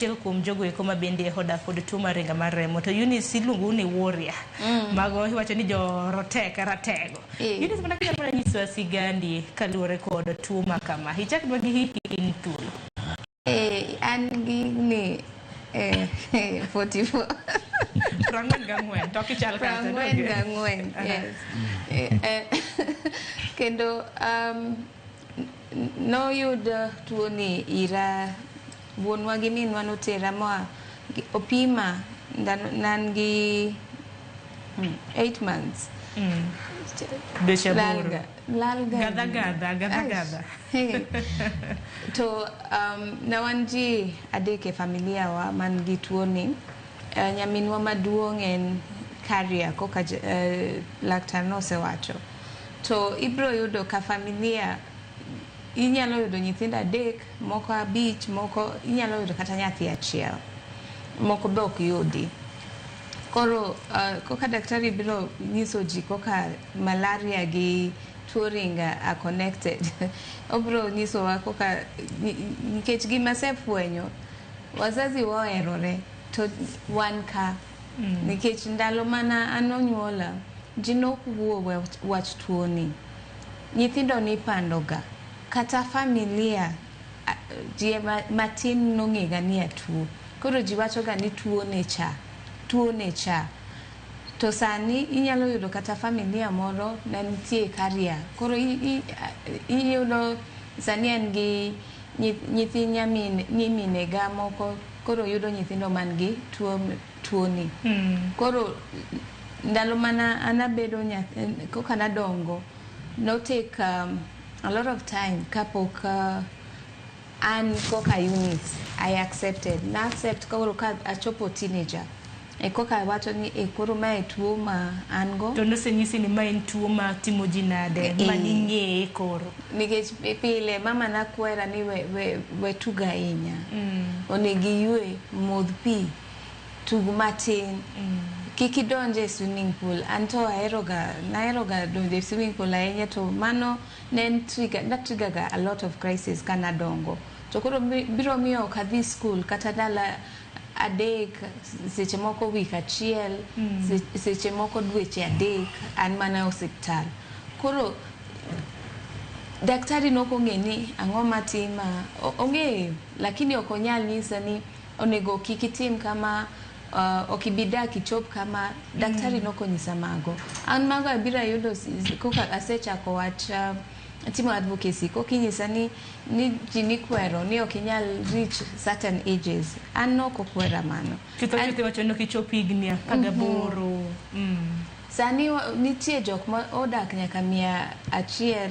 Achiel kuom jogo eko ma bende odak kod tuo mar ringa mar remo to Eunice iluongo ni warrior. Mago iwacho ni jo roteke ratego. Eunice mana kinyalo mana nyisowa sigandi kaluwore kod tuo ma kama. Ichaknwa gi hiki in thuolo. An gi higni 44. 44 to ok ichal kacha. 44, yes. Kendo noyud tuoni ira wuonwa gi minwa notera ma opima nan gi 8 months. Dweche 8. Lalga. Gadha gadha, gadha gadha. To ne wan ji adek e familia wa man gi tuoni. Nyaminwa maduong' en carrier koka laktar nosewacho. To ibiro yudo ka familia inyalo yudo nyithindo adek, moko abich, moko inyalo yudo kata nyathi achiel. Moko be ok yudi. Koro koka daktari biro nyiso ji koka malaria gi tuo ringa are connected. Obiro nyisowa koka nikech gima asefwenyo wazazi wa oherore to wan ka nikech ndalo mana an onyuola ji nok wuo wach tuoni. Nyithindo nipando ga kata familia ji matin nong'e ga ni atuo. Koro ji wacho ga ni tuo ne cha, tuo ne cha. To sani inyalo yudo kata familia moro ne nitie carrier. Koro iyudo sani en gi nyithi nyimine ga moko koro yudo nyithindo man gi tuo ni. Koro ndalo mana an abedo koka nadongo no take a lot of time kapok an koka Eunice I accepted. Na accept koro ka achopo teenager. E koka wacho ni e koro mae tuo ma an go. To nosenyisi ni ma en tuo ma timo ji nade ma ning'eye koro. Nikech pile mama nakwera ni we tugo ahinya. Onego iywe, modh pi, tug matin. Kik idonj e swimming pool. An to aheroga, naheroga donjo e swimming pool ahinya to mano ne en trigger, na trigger ga a lot of crisis ka nadongo. To koro biro miyo ok adhi school kata ndalo 3, seche moko week achiel, seche moko dweche 3 an mana e osiptal. Koro daktari nok ong'e ni ang'o matima, ong'eyo lakini ok onyal nyisa ni onego kik itim kama, ok ibi dak ichop kama. Daktari nok onyisa mago. An mago abiro ayudo koka asechako wach timo advocacy koka inyisa ni ji nikwero ni ok inyal reach certain ages. An nok okwera mano. Chutho chutho iwacho ni ok ichop higni 18. Sani nitie jok ma odak nyaka 100.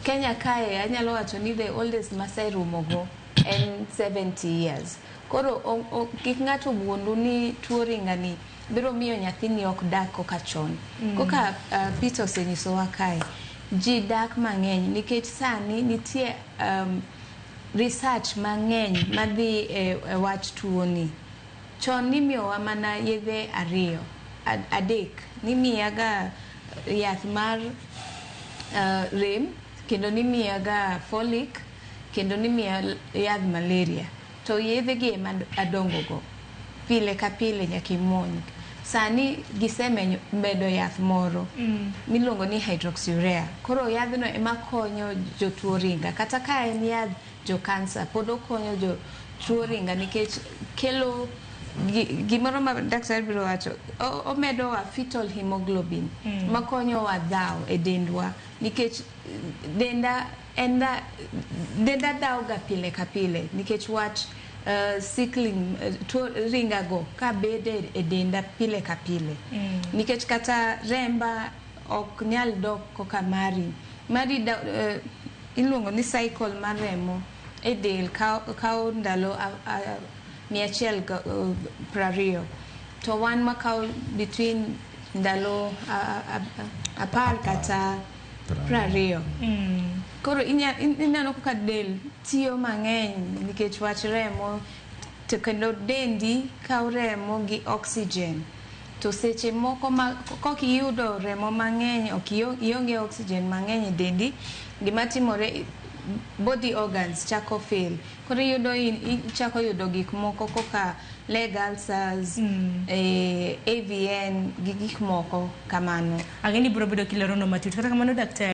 Kenya kae anyalo wacho ni the oldest maseromogo en 70 years. Koro kik ng'ato wuondu ni tuo ringa ni biro miyo nyathini ok dak koka chon. Koka Peter osenyisowa kae, ji dak mang'eny nikech sani nitie research mang'eny madhi e wach tuoni. Chon nimiyowa mana yedhe 2, 3. Nimiyaga yath mar rem, kendo nimiyaga folic, kendo nimiya yadh malaria. To yedhe gi ema adongo go. Pile ka pile nyaka imuony. Sani gisemedo yath moro miluongo ni hydroxyurea. Koro yadhno ema konyo jotuo ringa. Kata ka en yadh jo kansa, pod okonyo jotuo ringa nikech kelo gimoro ma daktari biro wacho, omedowa fetal hemoglobin makonyowa dhaw e dendwa nikech denda en denda dhaw ga pile ka pile nikech wach sickling tuo ringa go ka bede e denda pile ka pile. Nikech kata remba ok nyal dok koka mari. Mari da, iluongo ni cycle mar remo e del kawo ndalo 120. To wan makawo between ndalo 10 kata 20. Koro ineno kaka del tiyo mang'eny nikech wach remo, to kendo dendi kawo remo gi oxygen. To seche moko ma kok iyudo remo mang'eny, ok ionge oxygen mang'eny e dendi, gima timore Body organs chako fail. Koro iyudo ichako yudo gik moko kaka leg ulcers, AVN gi gik moko kamano. Ang'e ni biro bedo kilerono matut. Kata kamano, daktari.